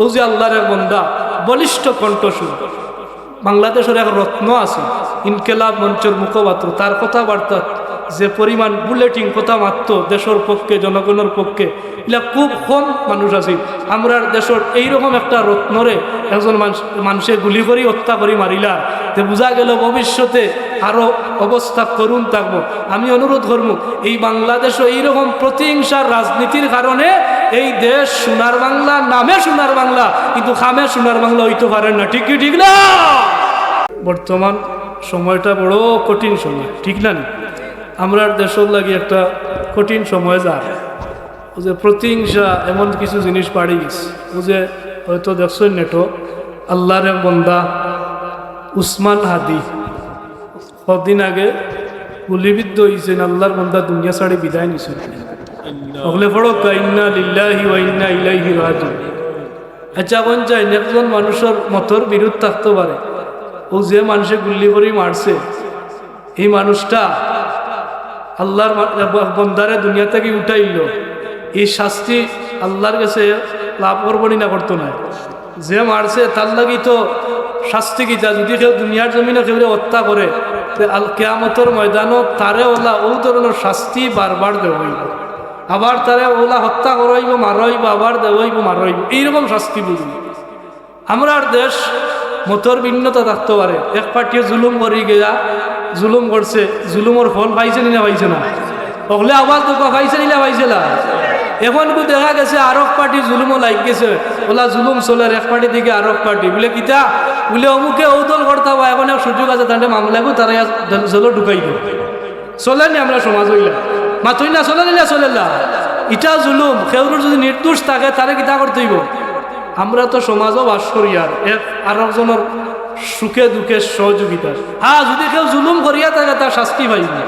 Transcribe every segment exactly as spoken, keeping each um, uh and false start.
অউ যে আল্লার এক বন্দা, বলিষ্ঠ কণ্ঠস্বর, বাংলাদেশর এক রত্ন আছে, ইনকিলাব মঞ্চর মুখপাত্র, তার কথাবার্তা যে পরিমাণ বুলেটিন কথা মাততো দেশর পক্ষে, জনগণর পক্ষে, ইলা খুব কম মানুষ আছে। আমরার দেশর এইরকম একটা রত্নরে একজন মানুষ, মানষে গুলি করি হত্যা করি মারিলা, তে বুঝা গেল ভবিষ্যতে আরো অবস্থা করুণ থাকবো। আমি অনুরোধ করমু, এই বাংলাদেশও এইরকম প্রতিহিংসার রাজনীতির কারণে এই দেশ সোনার বাংলা, নামে সোনার বাংলা, কিন্তু কামে সোনার বাংলা অইতো পারে না। ঠিক কি ঠিক না? বর্তমান সময়টা বড় কঠিন সময়, ঠিক না নি? আমরার দেশর লাগি একটা কঠিন সময় যার। অউ যে প্রতিহিংসা এমন কিছু জিনিস বাড়ি গেছে। অউ যে হয়তো দেখছইন নেটো, আল্লার এক বন্দা উসমান হাদি কদিন আগে গুলিবিদ্ধ অইছইন, আল্লার বন্দা দুনিয়া ছাড়ি বিদায় নিছইন। হকলে পড়উক্কা, ইন্না লিল্লাহি ওয়া ইন্না ইলাইহি রাজিউন। আচ্ছা, অখন চাইন, একজন মানুষর মতর বিরুদ্ধ থাকতো পারে, অউ যে মানষে গুলি করি মারছে, এই মানুষটা আল্লার মা-, বন্দারে দুনিয়া থাকি উঠাইলো, এই শাস্তি আল্লার গেছে লাভ করবো নি না করতো নায়? যে মারছে তার লাগি তো শাস্তি কিতা? যদি কেউ দুনিয়ার জমিনো কেউরে হত্যা করে, তে আল কিয়ামতর ময়দানো তারে অলা অউ ধরনর শাস্তি বারবার দেওয়া অইবো, আবার তারে অলা হত্যা করা অইবো, মারা অইবো, আবার দেওয়া অইবো, মারা অইবো, এইরকম শাস্তি বুঝি। আমরার দেশ মতর ভিন্নতা থাকতো পারে, এক পার্টিয়ে জুলুম করি গিয়া জুলুম করছে, জুলুমর ফল পাইছে নি না পাইছে না? হকলে আবার দুঃখ পাইছে নি না পাইছে না? অখন কু দেখা গেছে আরক পার্টি জুলুমো লাগি গেছে, অলা জুলুম চলের এক পার্টি থাকি আরক পার্টি। বুলে কিতা? বুলে অমুকে অউ দল করতা বা, অখন এক সুযোগ আছে, তারে মামলা কু তারা জেলো ঢুকাই দেও। চলে নি আমরার সমাজ অইলা? মাতইন না, চলে নি না চলের না? ইটা জুলুম। কেউরর যদি নির্দোষ থাকে, তারে কিতা করতে অইবো? আমরা তো সমাজও বাস করি, আর এক আরকজনর সুখে দুঃখে সহযোগিতা। হ্যাঁ, যদি কেউ জুলুম করিয়া থাকে, তার শাস্তি পাইবো।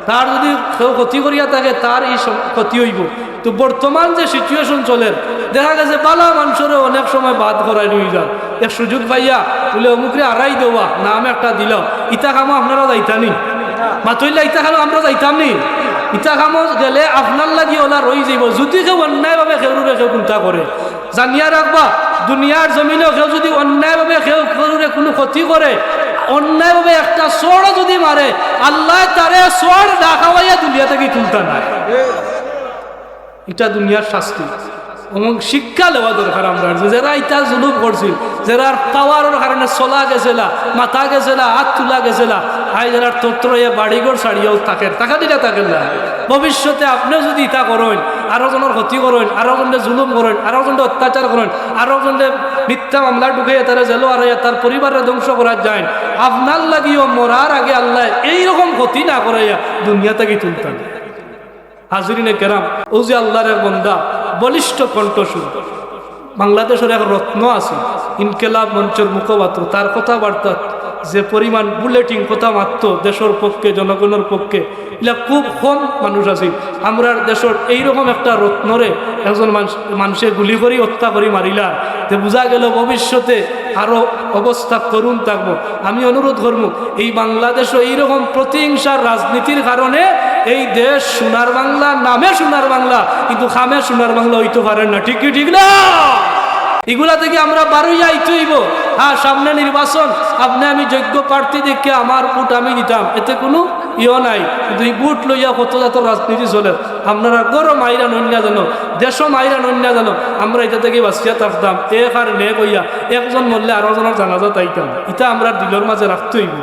তার যদি কেউ ক্ষতি করিয়া থাকে, তার এই সব ক্ষতি অইবো। তো বর্তমান যে situation চলের, দেখা গেছে বালা মানষরে অনেক সময় বাদ করাই নিয়ে যার। এক সুযোগ পাইয়া বুলে অমুকরে আড়াই দেওয়া, নাম একটা দিল, ইতা কামো আপনারা যাইতা নি? মাতইন না, ইতা কামো আমরা যাইতাম নি? ইতা কামো গেলে আপনার লাগি অলা রই যাইবো। যদি কেউ অন্যায়ভাবে কেউররে কেউ কুন্তা করে, জানিয়া রাখবা, দুনিয়ার জমিনো কেউ যদি অন্যায়ভাবে কেউ কেউররে কুনু ক্ষতি করে, অন্যায়ভাবে একটা চড়ও যদি মারে, আল্লায় তারে চড় না খাওয়াইয়া দুনিয়া থাকি তুলতা নায়। ইটা দুনিয়ার শাস্তি। এবং শিক্ষা লওয়া দরকার আমরার, যে যেরা ইতা জুলুম করছিল, যেরার পাওয়ারর কারণে চলা গেছিলা, মাথা গেছিলা, আত তুলা গেছিলা, আইজ যেরার তত্রয়ে বাড়িঘর ছাড়িয়াও থাকের, থাকা দিলা থাকের না। ভবিষ্যতে আপনেও যদি ইতা করইন, আরকজনর ক্ষতি করইন, আরকজনরে জুলুম করইন, আরকজনরে অত্যাচার করইন, আরকজনরে মিথ্যা মামলা ঢুকাইয়া তারে জেলো আড়াইয়া তার পরিবাররে ধ্বংস করার যাইন, আপনার লাগিও মরার আগে আল্লায় এইরকম ক্ষতি না করাইয়া দুনিয়া থাকি তুলতা নায়। হাজিরিনে কেরাম, অউ যে আল্লার এক বন্দা, বলিষ্ঠ কণ্ঠস্বর, বাংলাদেশর এক রত্ন আছে, ইনকিলাব মঞ্চর মুখপাত্র, তার কথাবার্তা যে পরিমাণ বুলেটিন কথা মাততো দেশর পক্ষে, জনগণর পক্ষে, ইলা খুব কম মানুষ আছে। আমরার দেশর এইরকম একটা রত্নরে একজন মানষ-, মানষে গুলি করি হত্যা করি মারিলা, তে বুঝা গেল ভবিষ্যতে আরো অবস্থা করুণ থাকবো। আমি অনুরোধ করমু, এই বাংলাদেশও এইরকম প্রতিহিংসার রাজনীতির কারণে এই দেশ সোনার বাংলা, নামে সোনার বাংলা, কিন্তু কামে সোনার বাংলা অইতো পারে না। ঠিক কি ঠিক না? ইগুলা থাকি আমরা বারইয়া আইতে অইবো। হ্যাঁ, সামনে নির্বাচন, আপনে আমি যোগ্য প্রার্থী দেখিয়া আমার ভোট আমি দিতাম, এতে কুনু ইয়ো নাই। কিন্তু ই ভোট লইয়া কত জাতর রাজনীতি চলের। আপনারা ঘরো মাইরা নইন্না জানো, দেশো মাইরা নইন্না জানো, আমরা ইতা থাকি বাঁচিয়া থাকতাম। এক আর নেক অইয়া একজন মরলে আরকজনর জানাজাত আইতাম, ইতা আমরার দিলর মাঝে রাখতে অইবো।